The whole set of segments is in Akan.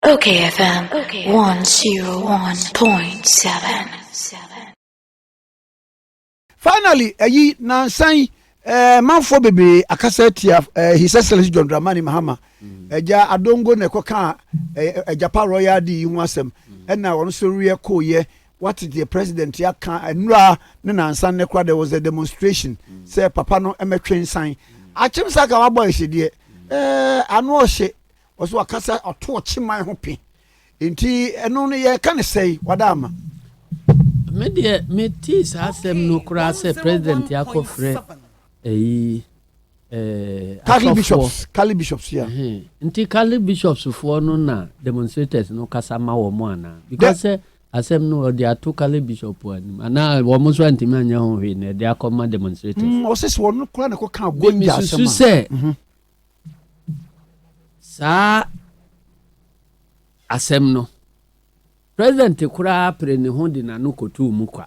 Okay FM 101.7. Finally, ayi nansa yi manfoɔ bebree akasa atia His Excellency John Dramani Mahama. Agya Adongo na ɛkɔka Agyapa Royal di yi ho asɛm, ɛna ɔno nso reɛ kɔɔyɛ. Wate deɛ president aka nnura ne nansa nnɛ koraa, there was a demonstration sɛ papa no mmɛtwe nsan. Akyem Sakawa boys deɛ, ano ɔhye ɔso wakasa ɔto ɔkyeman ho pe, nti ɛno no yɛka ne sɛe wada ama. Me deɛ, metee saa asɛm no koraa sɛ president akɔfrɛ ɛyi Catholic asɔfoɔ. bishops, Catholic bishops, yeah. Nti Catholic bishops foɔ no na demonstrators no kasa ma wɔ mo anaa? Because sɛ asɛm no ɔde ato Catholic bishop anim anaa wɔn nso antumi anyɛ ho hwee na ɛde akɔma demonstrators. Ɔsɛ sɛ ɔno koraa na ɛkɔka Gonja asɛm mesusu a sɛ saa asɛm no, president koraa pere ne ho de n'ano kɔtuu mu kwa.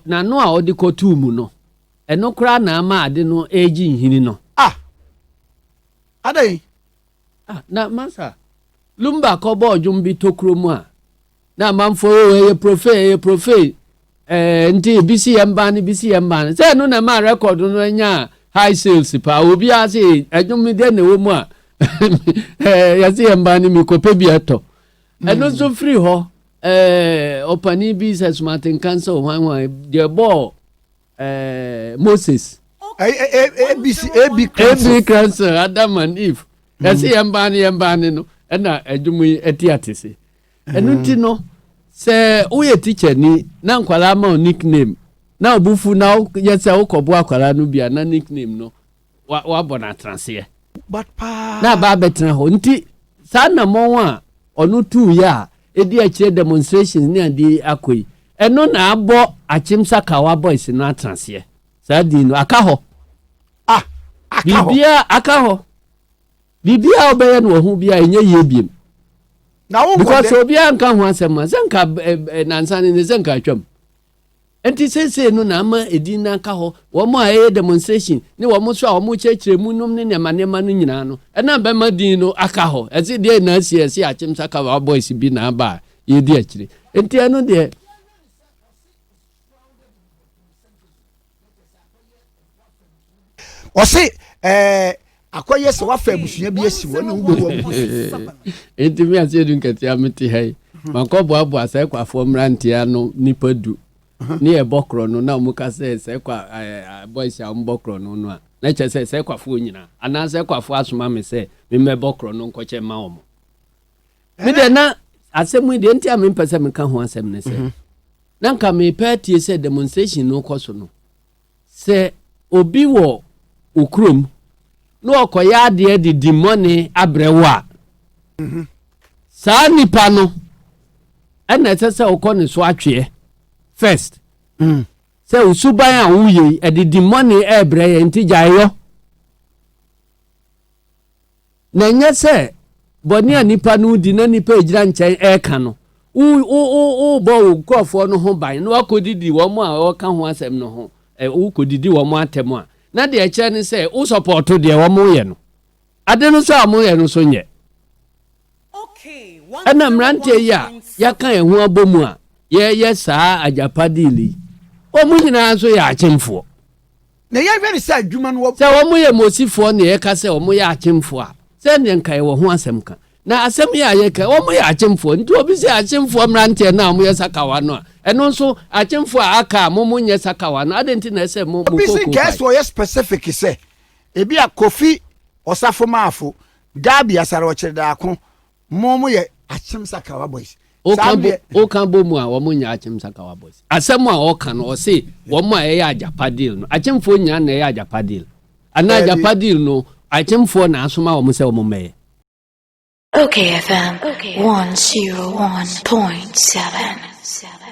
N'ano a ɔde kɔtuu mu no, ɛno koraa na ama ade no ɛregye nhini no. Ah, adɛn? Ah, na masa Lumba kɔbɔ ɔdwom bi tokuro mu a na amanfoɔ o, ɛyɛ profane, ɛyɛ profane. Nti ebi si yɛn ban no, bi si yɛn ban no sɛ ɛno na ɛma record no anya high sales paa. Obiara sɛ ɛdwom deɛ na ɛwɔ mu a yɛsɛ yɛn ban no, mi kɔpɛ bi ɛtɔ. Ɛno nso firi hɔ, ɔpanin bi sɛ Somatenka sɛ ɔhwan hwan deɛ bɔɔ Moses. ABC AB. AB Cranston, Adam and Eve, yɛsɛ yɛn ban no, yɛn ban no, ɛna ɛdwom yi ɛte ate se. Ɛno nti no, sɛ woyɛ teacher ni na nkwadaa ma wo nickname na obufu na yɛ sɛ wokɔbo akwadaa no bi a, na nickname no wabɔ no atenaseɛ but paa na aba abɛtena hɔ. Nti saa nnamɔn a ɔno tuuyɛ a ɛdi akyire, demonstrations ne adeɛ akɔ yi, ɛno na abɔ Akyem Sakawa Boys no atenaseɛ. Saa din no aka hɔ. Ah, aka hɔ. Biribiara aka hɔ, biribiara a wobɛyɛ no wɔ ho biara ɛnyɛ yie biem. Na wo because obiara nka ho asɛm a sɛ nka nansa ne sɛ nka atwam. Nti seesei no na ama edin no aka hɔ. Wɔn a ɛyɛ demonstration ne wɔn nso a wɔn kyerɛkyerɛ mu nom ne nneɛma nneɛma no nyinaa no, ɛna bɛma din no aka hɔ. Ɛsɛ deɛ na asi ɛsɛ Akyem Sakawa Boys bi na aba a yɛdi akyire. Nti ɛno deɛ. Ɔse akɔyɛ sɛ wafa abusua bi asi hɔ na wobɛwu amu. Nti mi ase edu nketewa, mi te ha yi, makɔ boaboa sɛ kwafoɔ mmeranteɛ ano nipa 10 ne yɛ bɔ korɔ no, na wɔn ka sɛ kwa ɛɛ boys a wɔn bɔ korɔ no no a, na kyerɛ sɛ kwafoɔ nyinaa anaa sɛ kwafoɔ asoma mi sɛ mi mɛbɔ korɔ no nkɔkyɛ ma wɔn. Mi deɛ, na asɛm yi deɛ nti a mi mpɛ sɛ mi ka ho asɛm ne sɛ na nka mi pɛ tie sɛ demonstration no kɔ so no, sɛ obi wɔ okurom na ɔkɔyɛ adeɛ de di mmɔne abrɛ wo a, saa nipa no ɛna ɛsɛ sɛ ɔkɔ ne so atweɛ first sɛ osuban a woyɛ yi ɛde di mmɔne ɛɛbrɛ yɛ, nti gyae yɔ. Na ɛnyɛ sɛ bɔne a nipa no di na nipa egyina nkyɛn ɛɛka no, wo wo wo wobɔ wo nkurɔfoɔ no ho ban na wakɔdidi wɔn a wɔka ho asɛm no ho ɛ, wokɔdidi wɔn atɛm a, na deɛ ɛkyerɛ ne sɛ wo support deɛ wɔn yɛ no. Ade no so a wɔn yɛ no so nyɛ. Ɛna mmeranteɛ yi a yɛaka yɛn ho abɔ mu a yɛyɛ saa Agyapa deal yi, wɔn nyinaa nso yɛ akyemfoɔ. Na yɛhwɛ ne sɛ adwuma no wɔ Sɛ wɔn yɛ Mosifoɔ na yɛka sɛ wɔn yɛ akyemfoɔ a, sɛ neɛ nka yɛwɔ ho asɛm ka. Na asɛm yi a yɛka, wɔn yɛ akyemfoɔ, nti obi sɛ akyemfoɔ mmeranteɛ no a wɔyɛ sakawa no a, ɛno nso akyemfoɔ a aka a mo mo nyɛ sakawa no ade, nti na ɛsɛ mo mo Obi sɛ koko nkae pae. sɛ ɔyɛ specific sɛ ebi a Kofi Ɔsafo Maafo, Gabi Asare Ɔkyerɛ Daako, mo yɛ Akyem Sakawa Boys. Saa Woka bo deɛ woka bɔ mu a, wɔn nyɛ Akyem Sakawa Boys. Asɛm a ɔka no, ɔse wɔn a ɛyɛ Agyapa deal no, akyemfoɔ nyinaa na ɛyɛ Agyapa deal anaa? Ɛbi. Agyapa deal no, akyemfoɔ na asoma wɔn sɛ wɔn mmɛyɛ. Okay FM 101.7.